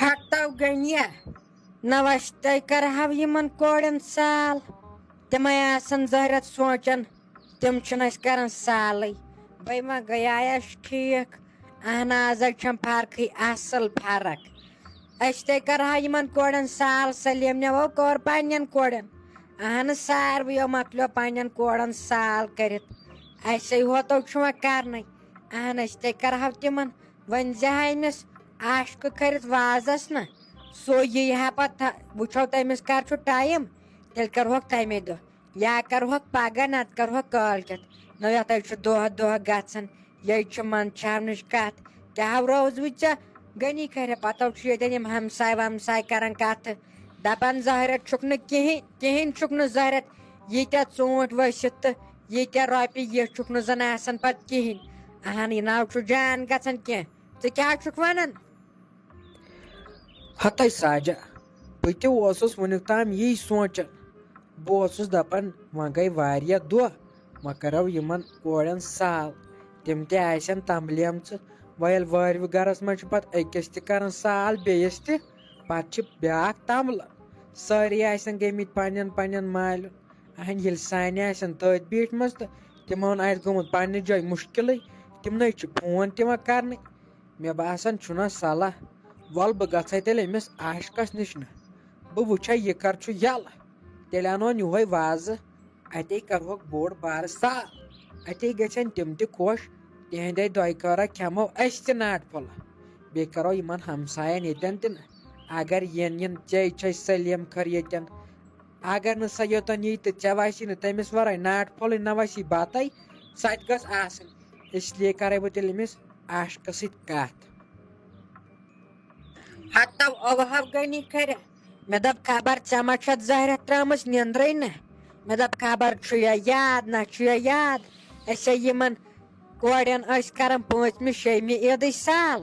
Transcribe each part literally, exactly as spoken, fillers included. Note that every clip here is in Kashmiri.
ہتو گٔنیہ، نہ وۄنۍ تۄہہِ کرہو یِمن کورٮ۪ن سال۔ تِمے آسن ظٲہرت سونٛچان، تِم چھِنہٕ اَسہِ کران سالٕے۔ بٔے ما گٔیایس ٹھیٖک؟ اہن، آز حظ چھم فرقٕے، اصل فرق۔ أسۍ تۄہہِ کرہو یِمن کورٮ۪ن سال، سلیمنیو کوٚر پننٮ۪ن کورٮ۪ن۔ اہن، ساروِیو مۄکلیو پننٮ۪ن کورٮ۪ن سال کٔرِتھ۔ اَسے ہوتو چھُ وۄنۍ کرنٕے۔ اہن، أسۍ تۄہہِ کرہو تِمن۔ وۄنۍ زِ ہا أمِس عاشقہٕ کٔرِتھ وازس نہ، سُہ یی ہا پتہٕ، وٕچھو تٔمِس کر چھُ ٹایم، تیٚلہِ کرہوکھ تَمے دۄہ۔ یا کرہوکھ پگاہ، نتہٕ کرہوکھ کالکٮ۪تھ۔ نہ، یتھ حظ چھُ دۄہ دۄہ گژھان، یہِ حظ چھُ منٛدچھاونٕچ کتھ۔ کیٛاہ روزوٕ ژےٚ غنی کھرِ؟ پتہٕ چھُ ییٚتٮ۪ن یِم ہمساے ومساے کران کتھٕ، دپان ظٲہرت چھُکھ نہٕ کِہینۍ، کِہینۍ چھُکھ نہٕ ظٲہرت۔ ییٖتیٛاہ ژوٗنٛٹھۍ ؤسِتھ تہٕ ییٖتیٛاہ رۄپیہِ، یہِ چھُکھ نہٕ زن آسان پتہٕ کِہینۍ۔ اہن، یہِ نہ حظ چھُ جان گژھان کینٛہہ۔ ژٕ کیٛاہ چھُکھ ونان؟ ہتے ساجہ، بہٕ تہِ اوسُس وُنیُک تام یی سونٛچان۔ بہٕ اوسُس دپان، وۄنۍ گٔے واریاہ دۄہ، وۄنۍ کرو یِمن کورٮ۪ن سال۔ تِم تہِ آسن تمبلیمژٕ۔ وۄنۍ ییٚلہِ وٲرۍوِ گرس منٛز چھِ پتہٕ أکِس تہِ کران سال، بیٚیِس تہِ، پتہٕ چھِ بیٛاکھ تمبلان۔ سٲری آسن گٔمٕتۍ پننٮ۪ن پننٮ۪ن مالٮ۪ن۔ اہن، ییٚلہِ سانہِ آسن تٔتھۍ بیٖٹھۍ منٛز تہٕ تِمن آسہِ گوٚمُت پننہِ جایہِ مُشکلٕے، تِمنٕے چھِ فون تہِ یِوان کرنٕے۔ مےٚ باسان، چھُنہ صلاح۔ وَلہٕ، بہٕ گژھے تیٚلہِ أمِس عاشقَس نِش نہ۔ بہٕ وٕچھے، یہِ کر چھُ یَلہٕ۔ تیٚلہِ اَنون یِہوے وازٕ۔ اَتے کرہوکھ بوٚڑ بارٕ سال۔ اَتے گژھن تِم تہِ خۄش۔ تِہنٛدے دۄیہِ خٲرا کھٮ۪مو أسۍ تہِ ناٹہٕ پھوٚلہٕ۔ بیٚیہِ کرو یِمن ہمساین ییٚتٮ۪ن تہِ نہ۔ اگر یِن یِن، ژے چھے سلیٖم خٲر ییٚتٮ۪ن۔ اگر نہٕ سۄ یوٚتن یی تہٕ ژےٚ وَسی نہٕ تٔمِس وَرٲے ناٹہٕ پھوٚلٕے، نہ وَسی بَتَے، سۄ تہِ گٔژھ آسٕنۍ۔ اس لیے کَرَے بہٕ تیٚلہِ أمِس عاشقَس سۭتۍ کَتھ۔ ہتو اوہو غنی کھرِ، مےٚ دوٚپ، خبر ژےٚ ما چھَتھ ظٲہرہ ترٛٲمٕژ نیٚنٛدرٕے نہ؟ مےٚ دوٚپ، خبر چھُ یا یاد، نہ چھُ یا یاد۔ أسے یِمَن کورٮ۪ن ٲسۍ کَران پٲنٛژمہِ شیٚیمہِ عیٖدٕے سال۔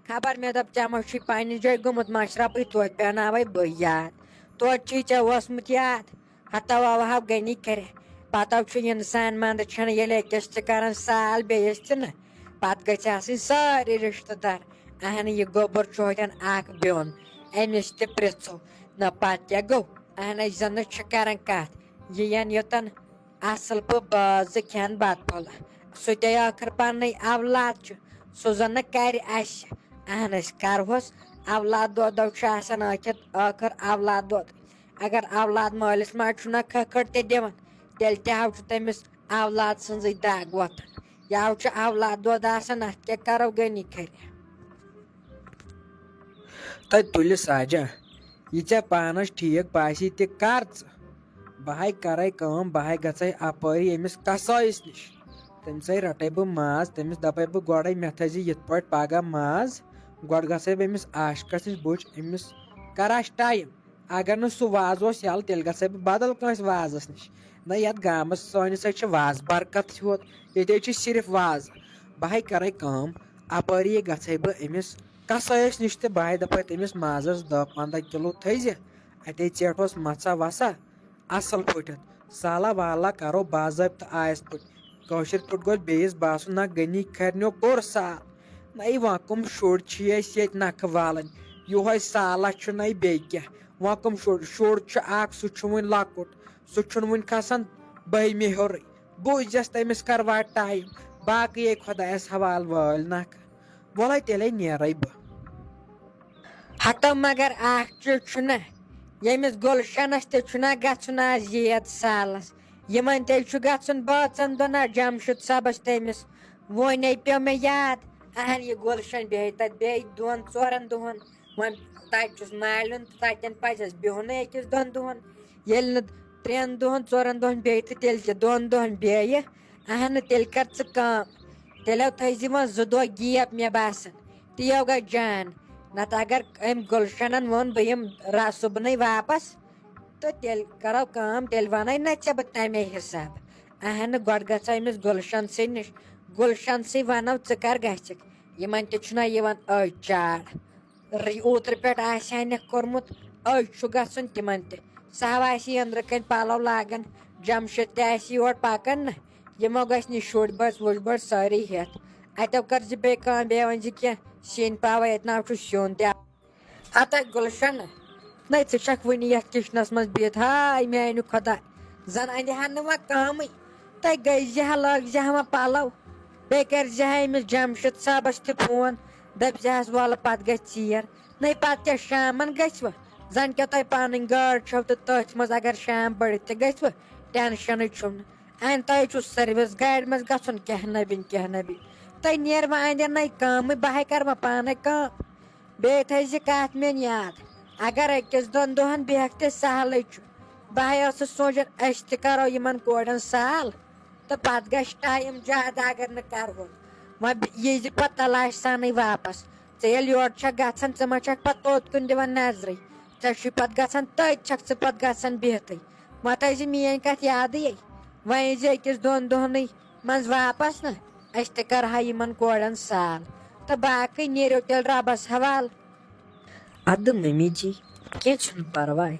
خبر مےٚ دوٚپ، ژےٚ ما چھُے پننہِ جایہِ گوٚمُت مشرفٕے، توتہِ پیٛاناوَے بہٕ یاد۔ توتہِ چھُے ژےٚ اوسمُت یاد۔ ہتو اوہو غنی کھرِ۔ پتو چھُ انسان منٛدٕ چھُنہٕ، ییٚلہِ أکِس تہِ کران سال، بیٚیِس تہِ نہٕ۔ پتہٕ گژھِ آسٕنۍ سٲری رشتہٕ دار۔ اہن، یہِ گوٚبُر چھُ ہوتٮ۪ن اکھ بیوٚن۔ أمِس تہِ پرژھو۔ نہ، پتہٕ کیٛاہ گوٚو؟ اہن، أسۍ زن نہٕ چھِ کران کتھ۔ یہِ ین یوٚتن اصل پٲٹھۍ بٲژ زٕ کھٮ۪ن بتہٕ پھوٚلہ۔ سُہ تے ٲخر پننُے اولاد چھُ، سُہ زن نہٕ کرِ اسہِ۔ اہن، أسۍ کرہوس۔ اولاد دۄدو چھُ آسان ٲخر، ٲخر اولاد دۄد۔ اگر اولاد مٲلِس ماجہِ چھُنہ کھکھٕر تہِ دِوان، تیٚلہِ تہِ ہاو چھُ تٔمِس اولاد سٕنٛزٕے دگ وۄتھان۔ یاو چھُ اولاد دۄد آسان، اتھ کیٛاہ کرو غنی کھرِ؟ تہٕ تُلہِ ساجہ، یہِ ژےٚ پانس ٹھیٖک باسی تہِ کر ژٕ۔ بہٕ ہاے کرے کٲم، بہٕ ہاے گژھے اپٲری أمِس کسٲیِس نِش۔ تٔمِس ہاے رٹے بہٕ ماز، تٔمِس دپے بہٕ گۄڈے، مےٚ تھٲیزِ یِتھ پٲٹھۍ پگاہ ماز۔ گۄڈٕ گژھے بہٕ أمِس عاشقس نِش، بہٕ وٕچھ أمِس کر آسہِ ٹایم۔ اگر نہٕ سُہ وازٕ اوس یَلہٕ، تیٚلہِ گژھے بہٕ بدل کٲنٛسہِ وازس نِش۔ نہ، یتھ گامس سٲنِس حظ چھِ وازٕ برکت ہیوت، ییٚتہِ حظ چھِ صرف وازٕ۔ بہٕ ہاے کرے کٲم، اپٲری گژھے بہٕ أمِس کسٲیِس نِش تہٕ بہٕ ہاے دپے تٔمِس، مازس دہ پنٛداہ کِلوٗ تھٲیزِ۔ اتے ژیٹھوس مژھا وژھا اصل پٲٹھۍ۔ سالا والا کرو باضٲبطہٕ آیس پٲٹھۍ۔ کٲشِر پٲٹھۍ گوٚژھ بیٚیِس باسُن، نہ، غنی کھرنیو کوٚر سال۔ نَے وۄنۍ کٕم شُرۍ چھِ أسۍ ییٚتہِ نکھٕ والٕنۍ؟ یِہوٚے سالا چھُ، نَے بیٚیہِ کینٛہہ۔ وۄنۍ کٕم شُرۍ؟ شُر چھُ اکھ، سُہ چھُ وُنہِ لۄکُٹ، سُہ چھُنہٕ وُنہِ کھسان بٔہمہِ ہیوٚرُے۔ بہٕ وٕچھس تٔمِس کر واتہِ ٹایم۔ باقٕے یے خۄدایس حوالہٕ وٲلۍ نکھٕ۔ وَلَے تیٚلے نیرَے بہٕ۔ ہتو مگر اکھ چیٖز چھُنہ، ییٚمِس گُلشنس تہِ چھُنہ گژھُن آز یاد سالس، یِمن تہِ چھُ گژھُن بٲژن دۄن۔ آ، جمشید صٲبس تٔمِس وونے پیوٚو مےٚ یاد، اہن، یہِ گُلشن بیٚہہِ تتہِ بیٚیہِ دۄن ژورن دۄہن۔ وۄنۍ تتہِ چھُس مالِیُن تہٕ تتٮ۪ن پزٮ۪س بِہُنٕے أکِس دۄن دۄہن۔ ییٚلہِ نہٕ ترٛٮ۪ن دۄہن ژورن دۄہن بیٚہہِ تہٕ تیٚلہِ تہِ دۄن دۄہن بیٚہہِ، اہن، تیٚلہِ کر ژٕ کٲم، تیٚلہِ تھٲیزِ وۄنۍ زٕ دۄہ گیپ، مےٚ باسان، تیو گژھِ جان۔ نتہٕ اگر أمۍ گُلشنن ووٚن، بہٕ یِمہٕ را-، صُبنٕے واپس، تہٕ تیٚلہِ کرو کٲم، تیٚلہِ ونے نہ ژےٚ بہٕ تمے حساب۔ اہن، گۄڈٕ گژھو أمِس گُلشن سٕے نِش، گُلشن سٕے ونو، ژٕ کر گژھکھ؟ یِمن تہِ چھُنہ یِوان أزۍ چار۔ ر-، اوترٕ پٮ۪ٹھ آسہِ ہا نکھ کوٚرمُت، أزۍ چھُ گژھُن تِمن تہِ۔ سہو آسہِ یہِ أنٛدرٕ کنۍ پلو لاگان، جمشید تہِ آسہِ یور پکان نہ۔ یِمو گژھِ نہٕ شُرۍ بٔژ وُرۍ بٔژ سٲری ہٮ۪تھ۔ اتیو کر زِ بیٚیہِ کٲم، بیٚیہِ ؤنۍ زِ کینٛہہ سِنۍ پاوے، اتہِ نہ چھُ سیُن تہِ۔ ہتا گُلشن، نَے ژٕ چھَکھ وُنہِ یَتھ کِچنَس منٛز بِہِتھ۔ ہاے میٛانہِ خۄدا، زَن اَندِ ہا نہٕ وۄنۍ کٲمٕے۔ تَے گٔے زِ ہا، لٲگۍ زِ ہا وۄنۍ پَلو، بیٚیہِ کَرِ زِ ہا أمِس جمشید صٲبَس تہِ فون، دَپہِ زِ ہَس وَلہٕ پَتہٕ گژھِ ژیر۔ نَے پَتہٕ کیٛاہ شامَن گژھِ وۄنۍ؟ زَن کیٛاہ تۄہہِ پَنٕنۍ گٲڑۍ چھَو تہٕ تٔتھۍ منٛز اگر شام بٔڑِتھ تہِ گژھِ وۄنۍ، ٹٮ۪نشَنٕے چھُم نہٕ۔ اَنہِ تۄہہِ چھُو سٔروِس گاڑِ منٛز گژھُن، کیٛاہ نَبِنۍ، کیٛاہ نَبِنۍ۔ تۄہہِ نیرِ وۄنۍ اَندِ نَے کٲمٕے، بہٕ ہَے کَرٕ وۄنۍ پانَے کٲم۔ بیٚیہِ تھٲیزِ کَتھ میٛٲنۍ یاد، اگر أکِس دۄن دۄہَن بیٚہَکھ تہِ سہلٕے چھُ۔ بہٕ ہَے ٲسٕس سونٛچان أسۍ تہِ کَرو یِمَن کورٮ۪ن سال، تہٕ پَتہٕ گژھِ ٹایم زیادٕ اگر نہٕ کَرہون۔ وۄنۍ ییٖزِ پَتہٕ تَلاشہِ سانٕے واپَس۔ ژٕ ییٚلہِ یورٕ چھَکھ گژھان، ژٕ ما چھَکھ پَتہٕ توٚت کُن دِوان نظرٕے؟ ژےٚ چھُے پَتہٕ گژھان تٔتۍ چھَکھ ژٕ پَتہٕ گژھان بِہتٕے۔ وۄنۍ تھٲیزِ میٛٲنۍ کَتھ یادٕے۔ وۄنۍ ییٖزِ أکِس دۄن دۄہنٕے منٛز واپَس نہ، أسۍ تہِ کَرٕہا یِمَن کورٮ۪ن سال۔ تہٕ باقٕے نیرِو تیٚلہِ رۄبَس حوالہٕ۔ اَدٕ مٔمی جی، کینٛہہ چھُنہٕ پَرواے،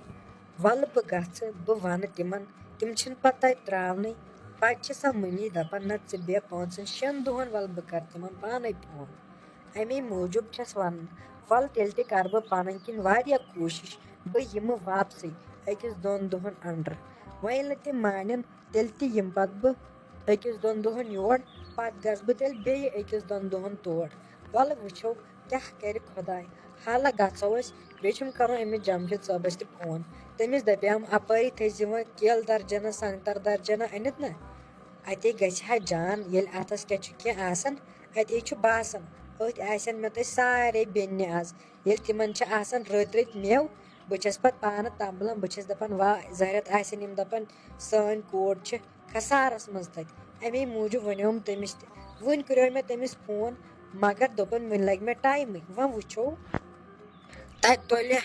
وَلہٕ بہٕ گژھٕ، بہٕ وَنہٕ تِمَن، تِم چھِنہٕ پَتہٕ تَتہِ ترٛاونٕے۔ پَتہٕ چھِ سۄ مٔمی دَپان، "نہ، ژٕ بیٚہہ پانٛژَن شٮ۪ن دۄہَن، وَلہٕ بہٕ کَرٕ تِمَن پانَے فون۔" اَمے موٗجوٗب چھَس وَنان، وَلہٕ تیٚلہِ تہِ کَرٕ بہٕ پَنٕنۍ کِنۍ واریاہ کوٗشِش، بہٕ یِمہٕ واپسٕے أکِس دۄن دۄہَن اَنڈَر۔ وۄنۍ ییٚلہِ نہٕ تِم مانن، تیٚلہِ تہِ یِمہٕ پَتہٕ بہٕ أکِس دۄن دۄہَن یور، پَتہٕ گژھٕ بہٕ تیٚلہِ بیٚیہِ أکِس دۄن دۄہَن تور۔ وَلہٕ وٕچھو کیٛاہ کَرِ خۄداے۔ حالہ گژھو أسۍ، بیٚیہِ چھُم کَرُن أمِس جمشید صٲبَس تہِ فون۔ تٔمِس دَپیٛام، اَپٲری تھٲیزِ وۄنۍ کیلہٕ درجَنا، سنٛگتر درجَنا أنِتھ نہ، اَتے گژھِ ہا جان، ییٚلہِ اَتھَس کیٛاہ چھُ کینٛہہ آسان، اَتے چھُ باسان۔ أتھۍ آسن مےٚ تۄہہِ سارے بیٚنہِ آز، ییٚلہِ تِمَن چھِ آسان رٔتۍ رٔتۍ مٮ۪وٕ، بہٕ چھَس پَتہٕ پانہٕ تَمبلان، بہٕ چھَس دَپان، واہ، زہرت آسن یِم دَپان سٲنۍ کوٗر چھِ کھسارَس منٛز تَتہِ۔ اَمے موٗجوٗب وَنیوم تٔمِس تہِ۔ وٕنۍ کَریو مےٚ تٔمِس فون، مگر دوٚپُن، وٕنہِ لَگہِ مےٚ ٹایمٕے، وۄنۍ وٕچھو۔ تَتہِ تُلہِ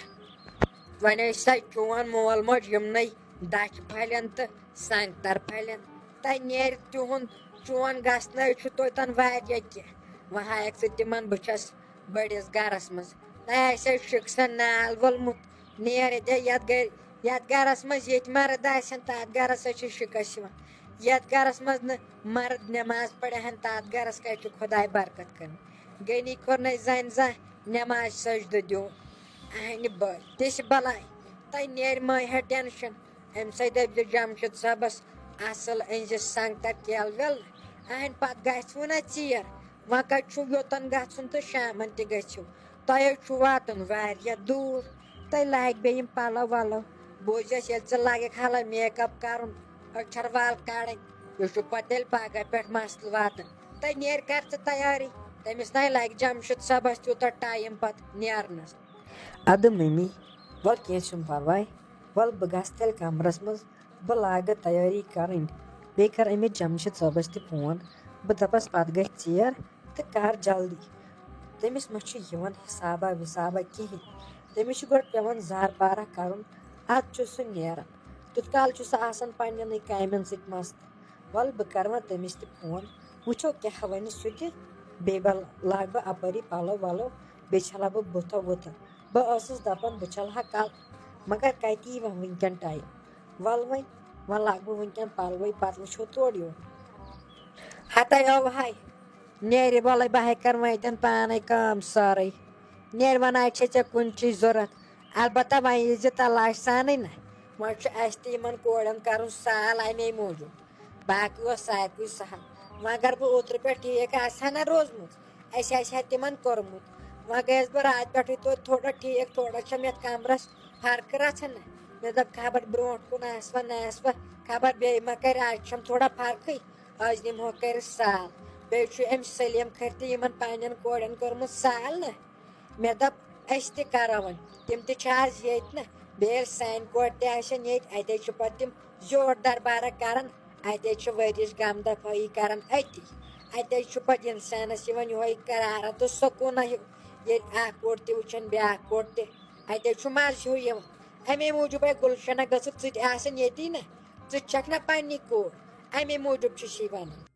وۄنۍ ٲسۍ سۄ چون مول موج یِمنٕے دَچھِ پھَلٮ۪ن تہٕ سنٛگتر پھَلٮ۪ن۔ تَتہِ نیرِ تِہُنٛد چون گژھنَے چھُ توتَن واریاہ کینٛہہ۔ وۄنۍ ہایَکھ ژٕ تِمَن، بہٕ چھَس بٔڑِس گَرَس منٛز۔ تۄہہِ آسیو شِکسَن نال وولمُت، نیر ییٚتہِ، یَتھ گَرِ، یَتھ گَرَس منٛز ییٚتہِ مَرٕد آسن، تَتھ گَرَس حظ چھِ شِکَس یِوان۔ یَتھ گَرَس منٛز نہٕ مَرٕد نٮ۪ماز پَرِ ہَن، تَتھ گَرَس کَتہِ چھُ خۄداے برکت کَران؟ غنی کوٚر نَے زَنہِ زانٛہہ نٮ۪ماز سجدٕ دیُن۔ اَہنہِ بٲے، تہِ چھِ بَلاے۔ تۄہہِ نیرِ مَے ہا ٹٮ۪نشَن۔ أمۍ سۭتۍ دٔپۍ زِ جمشید صٲبَس اَصٕل أنۍ زِ سنٛگتر کیلہٕ ویلہٕ۔ اَہنہِ پَتہٕ گژھِ وۄنۍ نہ ژیر۔ وۄنۍ کَتہِ چھُو یوٚتَن گژھُن تہٕ شامَن تہِ گٔژھِو۔ تۄہہِ حظ چھُ واتُن واریاہ دوٗر۔ تۄہہِ لاگہِ بیٚیہِ یِم پَلو وَلو۔ بوٗزِیَس، ییٚلہِ ژٕ لاگَکھ حالہ میک اپ کَرُن، أچھَر وال کَڑٕنۍ، یہِ چھُ پَتہٕ تیٚلہِ پَگاہ پٮ۪ٹھ مسلہٕ واتان۔ تۄہہِ نیرِ کَر ژٕ تیٲری۔ تٔمِس نَے لَگہِ جمشید صٲبَس تیوٗتاہ ٹایم پَتہٕ نیرنَس۔ اَدٕ مٔمی، وَلہٕ کینٛہہ چھُنہٕ پَرواے، وَلہٕ بہٕ گژھٕ تیٚلہِ کَمرَس منٛز، بہٕ لاگہٕ تیٲری کَرٕنۍ، بیٚیہِ کَرٕ أمِس جمشید صٲبَس تہِ فون، بہٕ دَپَس پَتہٕ گژھِ ژیر تہٕ کَر جلدی۔ تٔمِس مہ چھُ یِوان حِسابہ وِسابہ کِہیٖنۍ، تٔمِس چھُ گۄڈٕ پٮ۪وان زارٕ پارہ کَرُن، اَدٕ چھُ سُہ نیران۔ تیُتھ کال چھُ سُہ آسان پنٛنٮ۪نٕے کامٮ۪ن سۭتۍ مَست۔ وَلہٕ بہٕ کَرٕ وۄنۍ تٔمِس تہِ فون، وٕچھو کیٛاہ وَنہِ سُہ تہِ۔ بیٚیہِ بَل-، لاگہٕ بہٕ اَپٲری پَلو وَلو، بیٚیہِ چھَلہٕ بہٕ بُتھو وُتھو۔ بہٕ ٲسٕس دَپان بہٕ چھَلہٕ ہا کَل، مگر کَتہِ یی وۄنۍ وٕنۍکٮ۪ن ٹایم؟ وَلہٕ وۄنۍ، وۄنۍ لاگہٕ بہٕ وٕنۍکٮ۪ن پَلوٕے، پَتہٕ وٕچھو تورٕ یورٕ۔ ہَتَے ٲو ہَے، نیرِ وَلَے بہٕ ہَے کَرٕ وۄنۍ اَتٮ۪ن پانَے کٲم سٲرٕے۔ نیرِ وَنان چھے ژےٚ کُنہِ چیٖز ضوٚرَتھ، البتہ وۄنۍ یی زِ تَلاشہِ سانٕے نہ۔ وۄنۍ چھُ اَسہِ تہِ یِمَن کورٮ۪ن کَرُن سال اَمے موٗجوٗب۔ باقٕے اوس ساروٕے سہل۔ وۄنۍ اگر بہٕ اوترٕ پٮ۪ٹھ ٹھیٖک آسہِ ہا نہ روٗزمُت، اَسہِ آسہِ ہا تِمَن کوٚرمُت۔ وۄنۍ گٔیَس بہٕ راتہٕ پٮ۪ٹھٕے توتہِ تھوڑا ٹھیٖک، تھوڑا چھَم یَتھ کَمرَس فرقہٕ رَژھِ ہنا۔ مےٚ دوٚپ، خبر برونٛٹھ کُن آسہِ وۄنۍ نہ آسہِ وۄنۍ، خبر بیٚیہِ ما کَرِ، آز چھَم تھوڑا فرقٕے۔ آز نِمہوکھ کَرِ سال۔ بیٚیہِ چھُ أمۍ سلیٖم کھٔرۍ تہِ یِمَن پنٛنٮ۪ن کورٮ۪ن کوٚرمُت سال نہ۔ مےٚ دوٚپ، أسۍ تہِ کَرو وۄنۍ۔ تِم تہِ چھِ آز ییٚتہِ نہ۔ بیٚیہِ ییٚلہِ سانہِ کورِ تہِ آسن ییٚتہِ، اَتے چھُ پَتہٕ تِم زیوٗٹھ دربارہ کَران۔ اَتے چھُ ؤریِچ غم دفٲیی کَران أتی۔ اَتے چھُ پَتہٕ اِنسانَس یِوان یِہوٚے قرارا تہٕ سکوٗنا ہیوٗ، ییٚلہِ اَکھ کوٗر تہِ وٕچھان، بیٛاکھ کوٗر تہِ۔ اَتے چھُ مَزٕ ہیوٗ یِوان۔ اَمے موٗجوٗب ہے گُلشنہ گٔژھٕکھ ژٕ تہِ آسٕنۍ ییٚتی نہ۔ ژٕ تہِ چھَکھ نہ پنٛنی کوٗر۔ اَمے موٗجوٗب چھُ سُہ وَنان۔